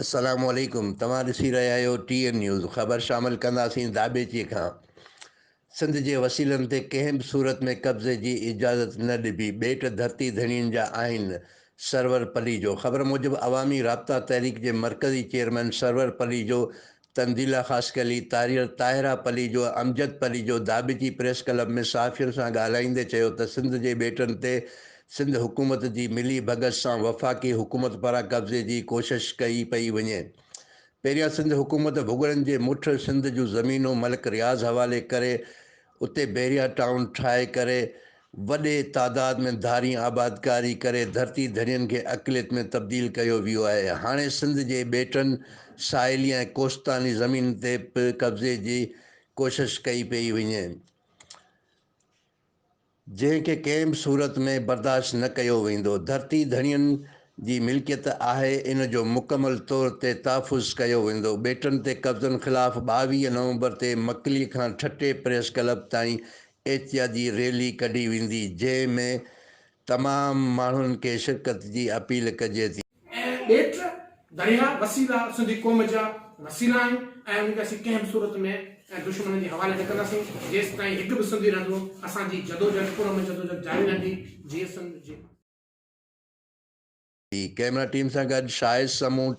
السلام عليڪم توهان ڏسي رهيا آهيو ٽي اين نيوز خبر شامل ڪنداسين داٻيچي کان سنڌ جي وسيلن تي ڪنهن به صورت ۾ قبضي جي اجازت نه ڏبي ٻيٽ ڌرتي ڌڻين جا آهن سرور پليجو خبر موجب عوامي رابطا تحريڪ جي مرڪزي چيئرمين سرور پليجو تنزيلا خاصخيلي، طاهره پليجو، امجد پليجو داٻيچي پريس ڪلب ۾ صحافين سان ڳالهائيندي چيو ته سنڌ جي ٻيٽن تي سنڌ حڪومت جي ملي ڀڳت سان وفاقي حڪومت پاران قبضي جي ڪوشش ڪئي پئي وڃي. پهريان سنڌ حڪومت ڀڳڙن جي مٺ سنڌ جون زمينون ملڪ رياض حوالي ڪري اتي بحريا ٽائون ٺاهي ڪري وڏي تعداد ۾ ڌارين آبادڪاري ڪري ڌرتي ڌڻين کي اقليت ۾ تبديل ڪيو ويو آهي. هاڻي سنڌ جي ٻيٽن، ساحلي ۽ ڪوستاني زمين تي به قبضي جي ڪوشش ڪئي پئي وڃي. جنهن کي ڪنهن به صورت ۾ برداشت نه ڪيو ويندو. ڌرتي ڌڻين جي ملڪيت آهي ان جو مڪمل طور تي تحفظ ڪيو ويندو. ٻيٽن تي قبضن خلاف 22 نومبر تي مڪلي کان ٺٽي پريس ڪلب تائين احتجاجي ريلي ڪڍي ويندي جنهن ۾ تمام ماڻهن کي شرڪت جي اپيل ڪجي ٿي. ۽ ٻيٽ، درياهه، وسيلا سنڌي قوم جا وسيلا آهن ۽ انهن کي اسين ڪنهن به صورت ۾ دشمنن جي حوالي نه ڪنداسين، جيستائين هڪ به سنڌي رهندو اسان جي جدوجهد پرامن جدوجهد جاري رهندي، جيئي سنڌ جيئي پاڪستان. ڪئميرا ٽيم سان گڏ شاهد سمون.